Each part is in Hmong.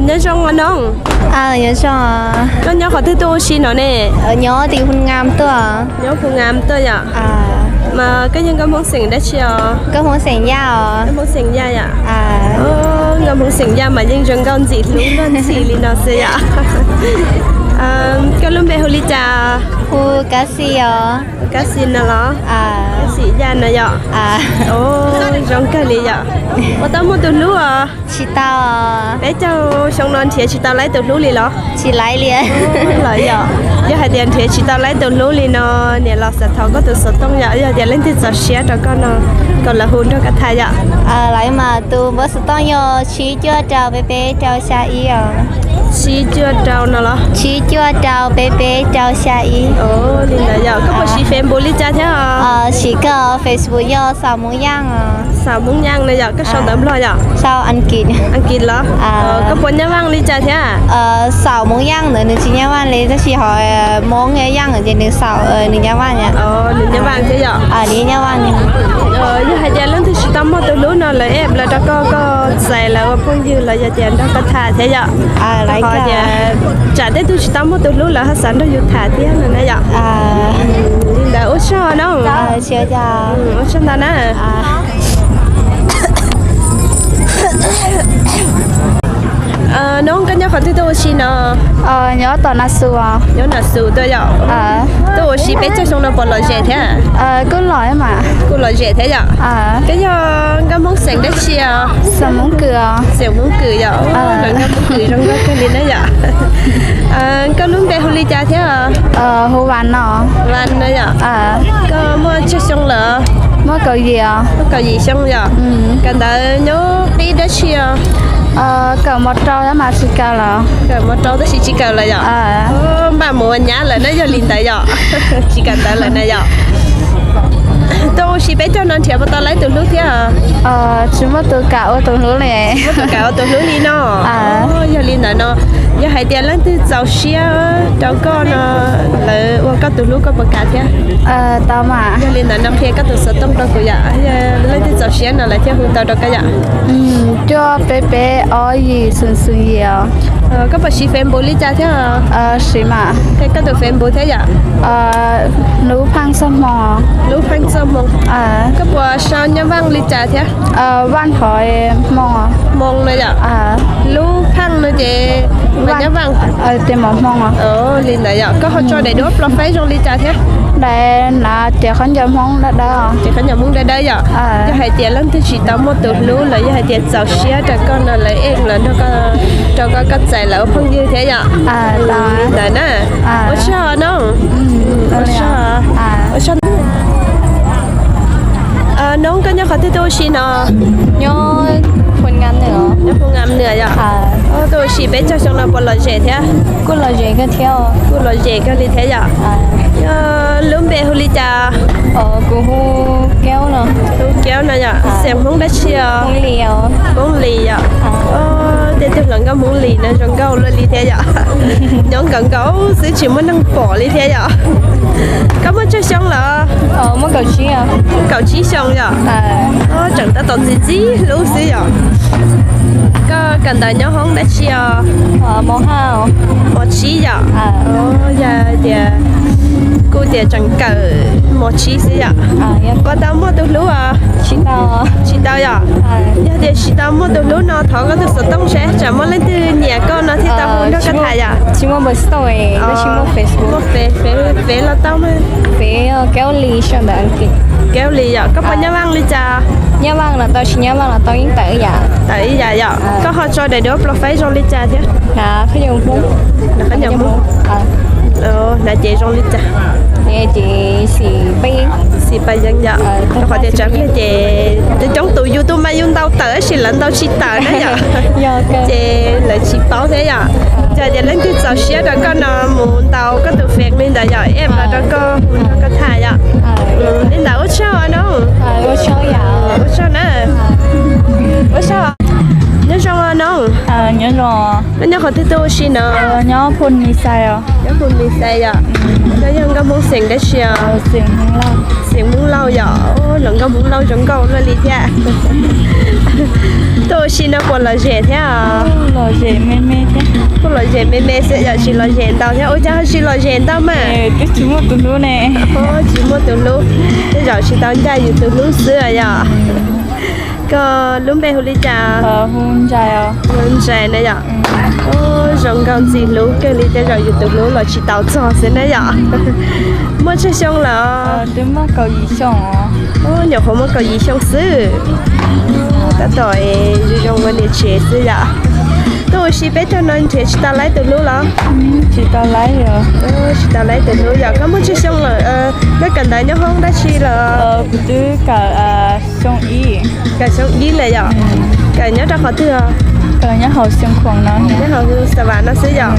Nyob zoo os noog. Koj nyob qhov twg tuaj ua si no ne? Nyob Phu Ngam tuaj. Nyob Phu Ngam tuaj yom? Mas koj yog nkauj Hmoob xeem dab tsi os? Nkauj Hmoob xeem Yaj os. Nkauj Hmoob xeem Yaj yom? Nkauj Hmoob xeem Yaj mas yeej zoo nkauj ntxim hlub luag ntxhi li no xwb yom. Koj lub npe hu li cas? Hu Kab Xis os. Kab Xis no los? Kab Xis Yaj no yom? Zoo kawg li yom. Puas tau muaj tus hlub os? Tsis tau. Peb caug xyoo no nrhiav tsis tau laib tus hlub li los? Tsis laib li. Los yog, yog hais tias nrhiav tsis tau laib tus hlub li no, niam los xav thov koj tus xov tooj yom, yog tias leej twg txaus siab rau koj no, kom lawv hu nrog koj tham yom. Lawv mas tus npawb xov tooj yog tsib cuaj rau peb peb rau xya ib os. Tsib cuaj rau no los? Tsib cuaj rau peb peb rau xya ib. Li ntawd yom. Koj puas siv Facebook li cas thiab? Siv kawg, Facebook yog Xaus Hmoob Yaj os. Xaus Hmoob Yaj no yom, koj sau ntawv Nplog yom? Sau Askiv. Askiv los? Koj puas nyab Vaj li cas thiab? Xaus Hmoob Yaj ntawd nws tsis nyab Vaj li, tab sis ho Hmoob Yaj ces nws xaus, nws nyab Vaj. Nws nyab Vaj thiab yom? Nws nyab Vaj. Yog hais tias leej twg tsis tau muaj tus hlub no lawv add los rau koj, koj txais lawv ua phooj ywg los yog tias nrog koj tham thiab yom? Ho tias tsam tej tug tsis tau muaj tus hlub lawv ho xav nrog yus tham thiab no na yom? Li ntawd ua tsaug no. Ua tsaug ntau na. Noog, koj nyob qhov twg tuaj ua si no? Nyob tom Nas Xus. Nyob Nas Xus tuaj yom? Tuaj ua si peb caug xyoo no puas lom zem thiab? Kuj lom mas. Kuj lom zem thiab yom? Koj yog nkauj Hmoob xeem dab tsi os? Xeem Hmoob Kws os. Xeem Hmoob Kws yom? Nkauj Hmoob Kws zoo nkauj kawg li na yom? Koj lub npe hu li cas thiab? Hu Vas no. Vas no yom? Koj muaj tsawg xyoo lawm? Muaj kaum yim os. Muaj kaum yim xyoo yom? Kawm ntawv nyob qib dab tsi os? Kawm mos rau mas tsis kawm lawm. Kawm mos rau tab sis tsis kawm lawm yom? Npaj mus ua nyab lawm na yog li ntawd yom? Tsis kawm ntawv lawm na yom? Tuaj ua si peb caug no nrhiav puas tau laib tus hlub thiab? Tsis muaj tus kam ua tus hlub li. Tsis muaj tus kam ua tus hlub li no. Yog li ntawd no, yog hais tias leej twg txaus siab rau koj no, lawv ua koj tus hlub koj puas kam thiab? Tau mas. Yog li ntawd no qhia koj tus xov tooj rau kuv yom, leej twg txaus siab no lawv thiaj hu tau rau koj yom. Cuaj peb peb ob yim xoom xoom yim os. Koj puas siv Facebook li cas thiab? Siv mas. Qhia koj tus Facebook thiab yom. Hlub Pheej Txoj Hmoo. Hlub Pheej Txoj Hmoo. Koj puas sau nyab Vaj li cas thiab? Vaj Thoj Hmoo. Hmoo no yom? Hlub Pheej no ces Vaj, nyab Vaj. Ces mam Hmoo. Li ntawd yom, koj ho tso daim duab Plo Feb zoo li cas thiab? Daim na tias khaub ncaws Hmoob dawb dawb. Tias khaub ncaws Hmoob dawb dawb yom? Yog hais tias leej twg tsis tau muaj tus hlub los yog hais tias txaus siab rau koj no lawv add los nrog koj, rau koj, koj txais lawv ua phooj ywg thiab yom? Li ntawd na. Ua tsaug no. Ua tsaug. Ua tsaug. Noog, koj nyob qhov twg tuaj ua si no? Nyob Phu Ngam Nwm. Nyob Phu Ngam Nwm yom? Tuaj ua si peb caug xyoo no puas lom zem thiab? Kuj lom zem kawg thiab. Kuj lom zem kawg li thiab yom? Yog lub npe hu li cas? Kuv hu Keub no. Hu Keub no yom? Xeem Hmoob dab tsi os? Hmoob Lis yom? Tej tug hluas nkauj Hmoob Lis no zoo nkauj luaj li thiab yom? Nyob nkaus nkaus xwb tsis muaj neeg pom li thiab yom? Koj muaj tsawg xyoo lawm? Muaj kaum tsib xyoo yom? Tseem tab tom txi txiv hlub xwb yom? Koj kawm ntawv nyob hoob dab tsi os? Mos tsib yom? Yog tias kuj tias tseem kawm mos tsib xwb yom? Puas tau muaj tus hlub os? Tsis tau yom? Yog tias tsis tau muaj tus hlub no thov koj tus xov tooj seb tsam muaj leej twg nyiam koj no thiaj tau hu nrog koj tham yom? Tsis muaj npawb xov tooj, muaj Facebook los tau. Keub Lis sau ntawv Askiv. Keub Lis yom? Koj puas nyab Vaj li cas? Nyab Vaj los tau, tsis nyab Vaj los tau, yeej tawm ib yam. Tawm ib yam yom? Koj ho tso daim duab Plo Feb zoo li cas thiab? Hnav ces zoo li cas? Xim Paj Yeeb yom? Rau qhov tias tsam pliag ces coob tus yus tus mas yus ntaus tawm tab sis lawv ntaus tsis tawm na yom? Ces lawv tsis paub thiab yom? Yog tias leej twg txaus siab rau koj no mus ntaus koj tus Facebook li ntawd yom, add los rau koj, hu nrog koj tham yom? Li ntawd ua tsaug no. Ua tsaug na. Ua tsaug. Nyob zoo. Nyob zoo, koj nyob qhov twg tuaj ua si no? Nyob Phoo Mis Xais os. Nyob Phoo Mis Xais yom. Koj yog nkauj Hmoob xeem dab tsi os? Xeem Hmoob Lauj yom. Los nkauj Hmoob Lauj zoo nkauj luaj li thiab. Tuaj ua si no puas lom zem thiab? Kuj lom zem me me xwb yom, tsis lom zem ntau thiab. Ua cas ho tsis lom zem ntau mas? Twb tsis muaj tus hlub ne. Tsis muaj tus hlub, tej zaum tsis tau ncaj yus tus hlub xwb yom. Koj lub npe hu li cas? Hu Ntsais na yom. Zoo nkauj ntxim hlub kawg li, tej zaum yus tus hlub los tsis tau txog xwb na yom. Muaj tsawg xyoo lawm? Nyuam qhuav muaj kaum yim xyoo xwb. Tab tom zoo zoo ua niam tsev xwb yom. Tuaj ua si peb caug no nrhiav tsis tau laib tus hlub los? Tsis tau laib. Tsis tau laib tus hlub yom. Koj muaj tsawg xyoo lawm? Koj kawm ntawv nyob hoob dab tsi lawm? Kuv twb kawm xyoo ib. Kawm xyoo ib lawm yom. Kawm nyob rau qhov twg? Kawm nyob hauv Xeev Khuam no, nyob hauv Xav Vam no xwb yom.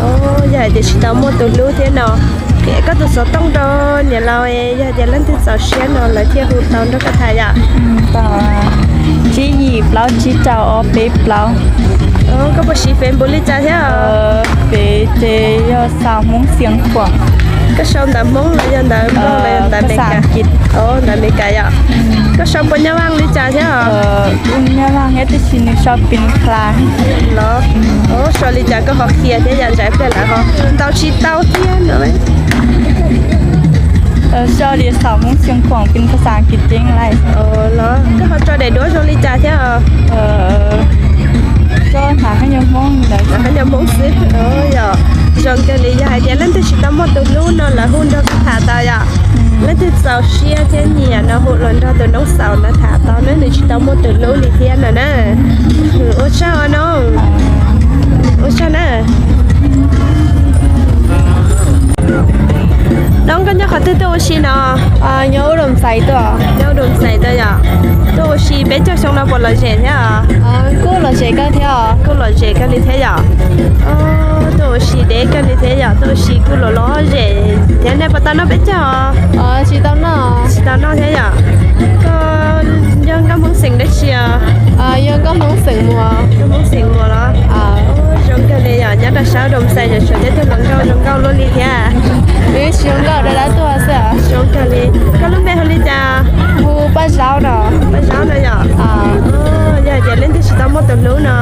Yog hais tias tsis tau muaj tus hlub thiab no, koj tus xov tooj rau niam laus, yog hais tias leej twg txaus siab no lawv thiaj hu tau nrog koj tham yom. Tsib yim plaub tsib rau ob peb plaub. Koj puas siv Facebook li cas thiab? Fev ces yog xaus Hmoob Xeev Khuam. Koj sau ntawv Hmoob los yog ntawv Nplog los yog ntawv Amelikas? Ntawv Amelikas yom. Koj sau puas nyaj vaj li cas thiab? Nyaj vaj thiab, tab sis nws sau pin klas los. Sau li cas koj ho qhia thiab yom, tsam ib pliag lawv ho ntaus tsis tau thiab no. Sau li xaus Hmoob Xeev Khuam pin phas xas As kiv ceeb lais. Los koj ho tso daim duab zoo li cas thiab? Tso hnav khaub ncaws Hmoob, hnav khaub ncaws Hmoob xwb. Yog zoo kawg li, yog hais tias leej twg tsis tau muaj tus hlub no lawv hu nrog koj tham tau yom. Leej twg txaus siab thiab nyiam no hu los nrog tus noob xaus no tham tau na, nws tsis tau muaj tus hlub li thiab no na. Ua tsaug os noob. Ua tsaug na. Noob, koj nyob qhov twg tuaj ua si no? Nyob Ub Doo Xais tuaj. Nyob Ub Doo Xais tuaj yom. Tuaj ua si peb caug xyoo no puas lom zem thiab? Kuj lom zem kawg thiab. Kuj lom zem kawg li thiab yom. Tuaj ua si deb kawg li thiab yom, tuaj ua si kuj lom lom zem thiab. Nej puas tau noj peb caug? Tsis tau noj. Tsis tau noj thiab yom. Koj yog nkauj Hmoob xeem dab tsi os? Yog nkauj Hmoob xeem Muas. Nkauj Hmoob xeem Muas los? Zoo kawg li yom, nyob rau sab Ub Doo Xais yom, tshuav cov tug hluas nkauj zoo nkauj luaj li thiab. Zoo nkauj rau dab tuaj xwb. Zoo kawg li. Koj lub npe hu li cas? Hu Paj Zaub no. Paj Zaub no yom. Yog hais tias leej twg tsis tau muaj tus hlub no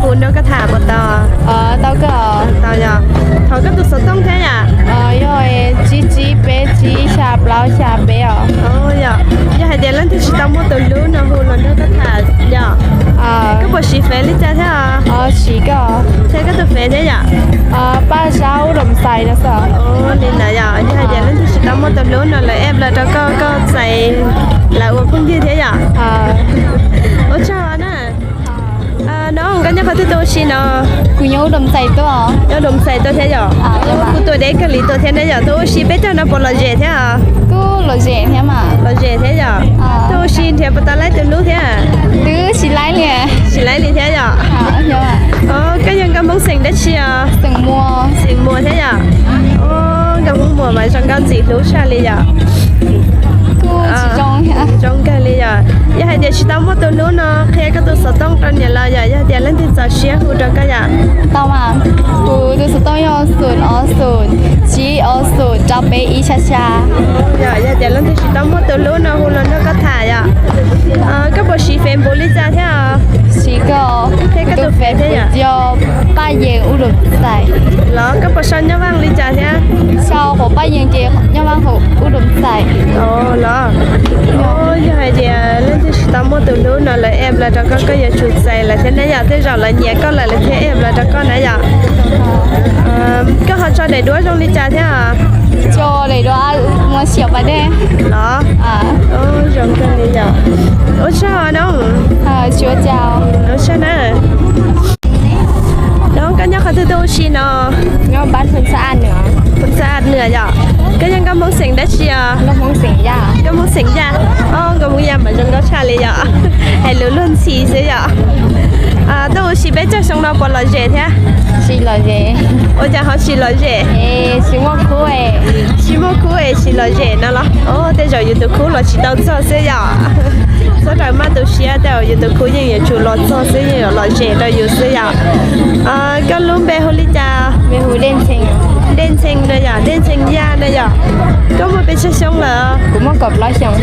hu nrog koj tham puas tau? Tau kawg. Tau yom. Thov koj tus xov tooj thiab yom. Yog tsib tsib peb tsib xya plaub xya peb os. Yog hais tias leej twg tsis tau muaj tus hlub no hu los nrog koj tham yom. Koj puas siv Fev li cas thiab? Siv kawg. Thiab koj tus Fev thiab yom? Paj Zaub Ub Doo Xais no xwb. Li ntawd yom, yog hais tias leej twg tsis tau muaj tus hlub no lawv add los rau koj, koj txais lawv ua phooj ywg thiab yom. Ua tsaug na. Noob, koj nyob qhov twg tuaj ua si no? Kuv nyob Ub Doo Xais tuaj. Nyob Ub Doo Xais tuaj thiab yom? Kuj tuaj deb kawg li tuaj thiab na yom, tuaj ua si peb caug no puas lom zem thiab? Kuj lom zem thiab mas. Lom zem thiab yom? Tuaj ua si nrhiav puas tau laib tus hlub thiab? Twb tsis laib li. Tsis laib li thiab yom? Koj yog nkauj Hmoob xeem dab tsi os? Xeem Muas. Xeem Muas thiab yom? Nkauj Hmoob Muas mas zoo nkauj ntxim hlub tshaj li yom? Zoo kawg li yom. Yog hais tias tsis tau muaj tus hlub no qhia koj tus xov tooj rau niam laus yom, yog tias leej twg txaus siab hu rau koj yom. Tau mas. Kuv tus xov tooj yog xoom ob xoom tsib ob xoom rau peb ib xya xya. Yog tias leej twg tsis tau muaj tus hlub no hu los nrog koj tham yom. Koj puas siv Facebook li cas thiab? Siv kawg. Thiab koj tus Fev thiab yom? Yog Paj Yees Ub Doo Xais. Los koj puas sau nyaj vaj li cas thiab? Sau hauv Paj Yees ces nyaj vaj hauv Ub Doo Xais. Los yog hais tias leej twg tsis tau muaj tus hlub no lawv add los rau koj, koj yuav tsum txais lawv thiab na yom, tej zaum lawv nyiam koj lawm lawv thiaj add los rau koj na yom. Koj ho tso daim duab zoo li cas thiab? Tso daim duab Muas Xiam Pas Dej. Los zoo kawg li yom. Ua tsaug noob. Ua tsaug na. Noob, koj nyob qhov twg tuaj ua si no? Nyob Pab Thun Xab Aj Nws. Thun Xab Aj Nws yom. Koj yog nkauj Hmoob xeem dab tsi os? Nkauj Hmoob xeem Yaj. Nkauj Hmoob xeem Yaj. Nkauj Hmoob Yaj mas zoo nkauj tshaj li yom. Hais lus luag ntxhi xwb yom. Tuaj ua si peb Peb caug xyoo no puas lom zem thiab? Tsis lom zem. Ua cas ho tsis lom zem? Tsis muaj khub es tsis lom zem no los? Tej zaum yus tus khub los tsis tau txog xwb yom. Txhob rawm maj tu siab, tej zaum yus tus khub yeej yuav tsum los txog xwb, yeej yuav lom zem rau yus xwb yom. Koj lub npe hu li cas? Dej Ntxhee no yom, Dej Ntxhee Yaj no yom. Koj muaj pes tsawg xyoo lawm? Muaj kaum plaub xyoo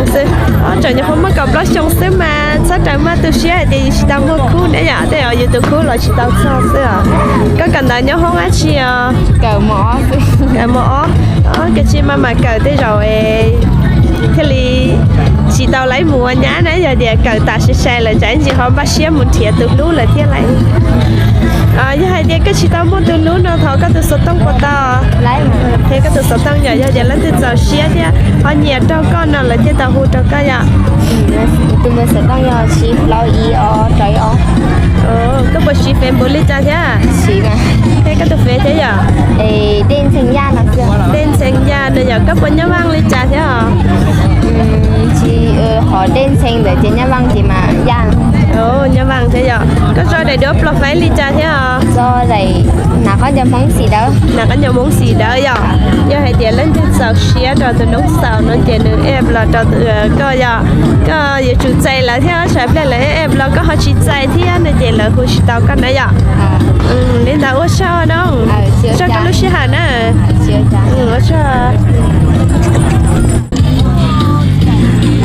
xwb. Tseem nyuam qhuav muaj kaum plaub xyoo xwb mas txhob rawm maj tu siab hais tias yus tsis tau muaj khub na yom, tej zaum yus tus khub los tsis tau txog xwb os. Koj kawm ntawv nyob hoob dab tsi os? Kawm mos ob. Kawm tsis mas mam kawm tej zaum thiaj li tsis tau laib mus ua nyab na, yog tias kawm tas sai sai lawm tsam ib ntsis ho npaj siab mus nrhiav tus hlub lawm thiab lauj. Yog hais tias koj tsis tau muaj tus hlub no thov koj tus xov tooj puas tau? Thiab koj tus xov tooj yom, yog tias leej twg txaus siab thiab ho nyiam raug koj no lawv thiaj tau hu rau koj yom. Tus xov tooj yog tsib plaub ib ob rau ib ob. Koj puas siv Facebook li cas thiab? Siv. Thiab koj tus Face thiab yom? Dej Ntxhee Yaj no. Dej Ntxhee Yaj no yom, koj puas nyob Vaj li cas thiab os? Tsis, qhov Dej Ntxhee ntawd ces nyob Vaj ces mas Yaj. Nyob Vaj thiab yom. Koj tso daim duab Plo Faib li cas thiab os? Hnav qab ncaws Hmoob xim dawb. Hnav qab ncaws Hmoob xim dawb yom. Yog hais tias leej twg txaus siab rau tus noob xaus no ces nws add los rau koj yom. Koj yuav tsum txais lawv thiab, tsam pliag lawv add los koj ho tsis txais thiab no ces lawv hu tsis tau koj na yom. Li ntawd ua tsaug no, tsaug rau lub sij hawm na. Ua tsaug.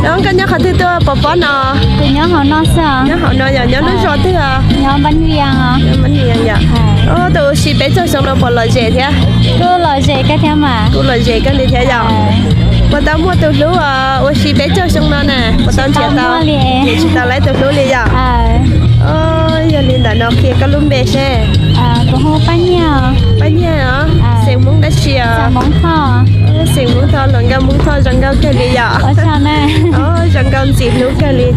Koj nyob qhov twg tuaj pov pob no? Nyob hauv no yom, nyob lub zos twg os? Tus ua si peb caug xyoo no puas lom zem thiab? Kuj lom zem kawg thiab mas. Kuj lom zem kawg li thiab yom. Puas tau muaj tus hlub os, ua si peb caug xyoo no na, puas tau nrhiav tau? Tsis tau laib tus hlub li yom. Yog li ntawd no qhia koj lub npe seb. Pab Nyiag os. Xeem Hmoob dab tsi os? Xeem Hmoob Thoj, hluas nkauj Hmoob Thoj zoo nkauj kawg li yom. Zoo nkauj ntxim hlub kawg li.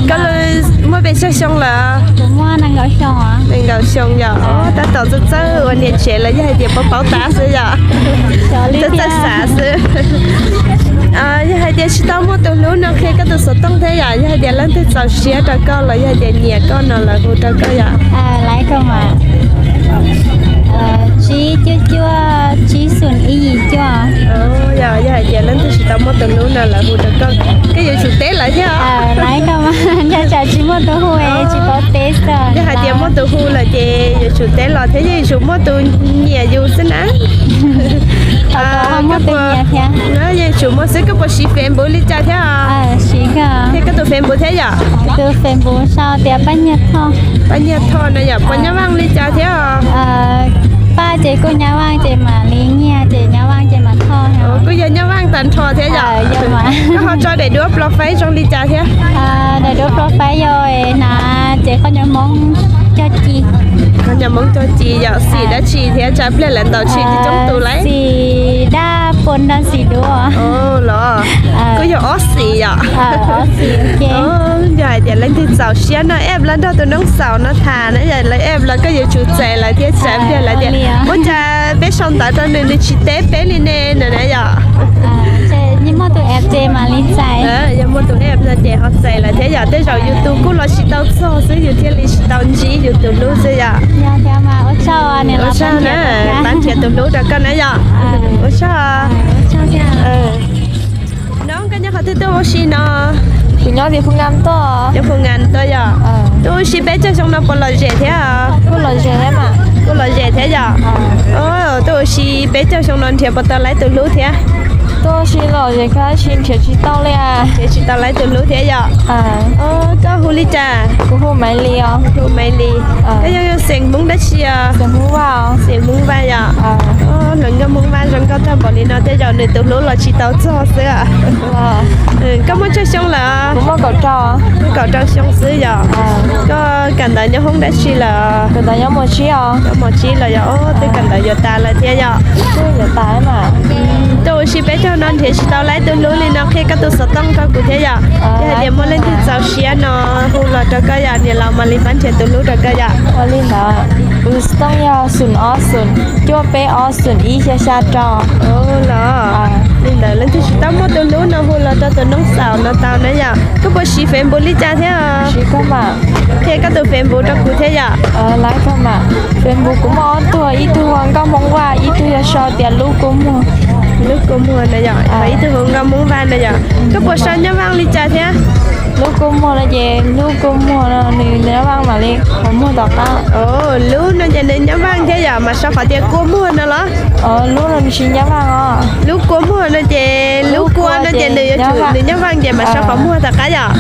Koj muaj pes tsawg xyoo lawm? Nees nkaum xyoo yom. Tab tom txawj txawj ua niam tsev lawm, yog hais tias paub paub tab xwb yom. Txawj txawj xav xwb. Yog hais tias tsis tau muaj tus hlub no qhia koj tus xov tooj thiab yom, yog hais tias leej twg txaus siab rau koj los yog hais tias nyiam koj no lawv hu rau koj yom. Tsib cuaj cuaj tsib xoom ib yim cuaj. Yog hais tias leej twg tsis tau muaj tus hlub no lawv hu rau koj, koj yuav tsum teb lawv thiab. Yog hais tias muaj tus hu lawm ces yuav tsum teb los thiab, yeej yuav tsum muaj tus nyiam yus xwb na. Yeej yuav tsum muaj xwb. Koj puas siv Facebook li cas thiab? Thiab koj tus Facebook thiab yom? Tus Facebook sau tias Paj Nyiag Thoj. Paj Nyiag Thoj no yom, puas nyob Vaaj li cas thiab? Paj ces kuj nyob Vaaj ces mam li Nyiag ces nyob Vaaj ces mam Thoj. Kuj yog nyob Vaaj tag nrho thiab yom? Koj ho tso daim duab Plo Faib zoo li cas thiab? Daim duab Plo Faib yog hnav ces qhov nyuag Hmoob cog ci. Qhov nyuag Hmoob cog ci yom, xim dab tsi thiab? Tsam pliag lawv ntaus tsheb coob tus lauj. Xim dab puas nrog xim duab los? Kuj yog ob xim yom. Yog hais tias leej twg txaus siab no add los nrog tus noob xaus no tham na yom, lawv add los koj yuav tsum txais lawv thiab, tsam pliag lawv tias ua cas peb sau ntawv rau nws, nws tsis teb peb li ne no na yom. Yog muaj tus add no ces ho txais lawv thiab yom, tej zaum yus tus kuj los tsis tau txog xwb yus thiaj li tsis tau ntsib yus tus hlub xwb yom. Ua tsaug na, pab nrhiav tus hlub rau koj na yom. Ua tsaug. Noob, koj nyob qhov twg tuaj ua si no? Kuv nyob tim Phu Nga tuaj. Nyob Phu Nga tuaj yom. Tuaj ua si peb caug xyoo no puas lom zem thiab? Kuj lom zem thiab yom. Tuaj ua si peb caug xyoo no nrhiav puas tau laib tus hlub thiab? Tuaj ua si lom zem kawg tab sis nrhiav tsis tau li. Nrhiav tsis tau laib tus hlub thiab yom. Koj hu li cas? Kuv hu Maiv Lis os. Hu Maiv Lis. Koj yog xeem Hmoob dab tsi os? Xeem Hmoob Vaj yom. Hluas nkauj Hmoob Vaj zoo nkauj tag npaum li no tej zaum nws tus hlub los tsis tau txog xwb. Koj muaj tsawg xyoo lawm? Muaj kaum rau xyoo xwb yom. Koj kawm ntawv nyob hoob dab tsi lawm? Kawm ntawv nyob mos tsib os. Nyob mos tsib los yog twb kawm ntawv yuav tas lawm thiab yom. Tuaj ua si peb caug no nrhiav tsis tau laib tus hlub li no qhia koj tus xov tooj rau kuv thiab yom. Yog hais tias muaj leej twg txaus siab no hu los rau koj yom, niam laus mam li pab nrhiav tus hlub rau koj yom. Ua li ntawd. Kuv xov tooj yog xoom ob xoom cuaj peb ob xoom ib xya xya rau. Los li ntawd leej twg tsis tau muaj tus hlub no hu los rau tus noob xaus no tau na yom. Koj puas siv Facebook li cas thiab? Siv kawg mas. Qhia koj tus Facebook rau kuv thiab yom. Laiv koj mas. Facebook kuv muaj ob tug, ib tug hu ua Nkauj Hmoob Vaj, ib tug yog sau tias Lub Kua Muag. Lub Kua Muag no yom, ib tug hu ua Nkauj Hmoob Vaj no yom. Koj puas sau Nyab Vaj li cas thiab? Lub Kua Muag no ces Lub Kua Muag no nws Nyab Vaj mam li qhov muag tom qab. Lub no ces nws Nyab Vaj thiab yom, mas sau qhov tias Kua Muag no los? Lub no nws tsis Nyab Vaj os. Lub Kua Muag no ces Lub Kua no ces nws yuav tsum nws Nyab Vaj ces mas sau qhov muag tom qab yom.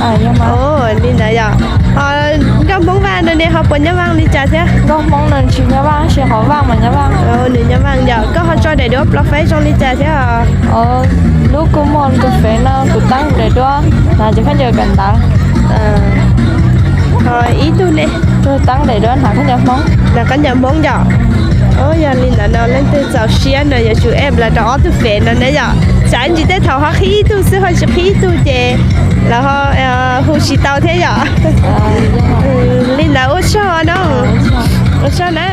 Li ntawd yom. Nkauj Hmoob Vaj no ne ho puas Nyab Vaj li cas thiab? Nkauj Hmoob no tsis Nyab Vaj, tsis qhov Vaj mas Nyab Vaj. Nws Nyab Vaj yom. Koj ho tso daim duab Plos Feb zoo li cas thiab? Lub Kua Muag tus Fev no kuv teeb daim duab hnav cov khaub ncaws kawm ntawv. Ho ib tug ne? Tus teeb daim duab hnav khaub ncaws Hmoob. Hnav khaub ncaws Hmoob yom. Yog li ntawd no leej twg txaus siab no yuav tsum add los rau ob tug Fev no ne yom. Tsam ntsis tej thaum ho qhib ib tug xwb ho tsis qhib ib tug ces lawv ho hu tsis tau thiab yom. Li ntawd ua tsaug no. Ua tsaug na.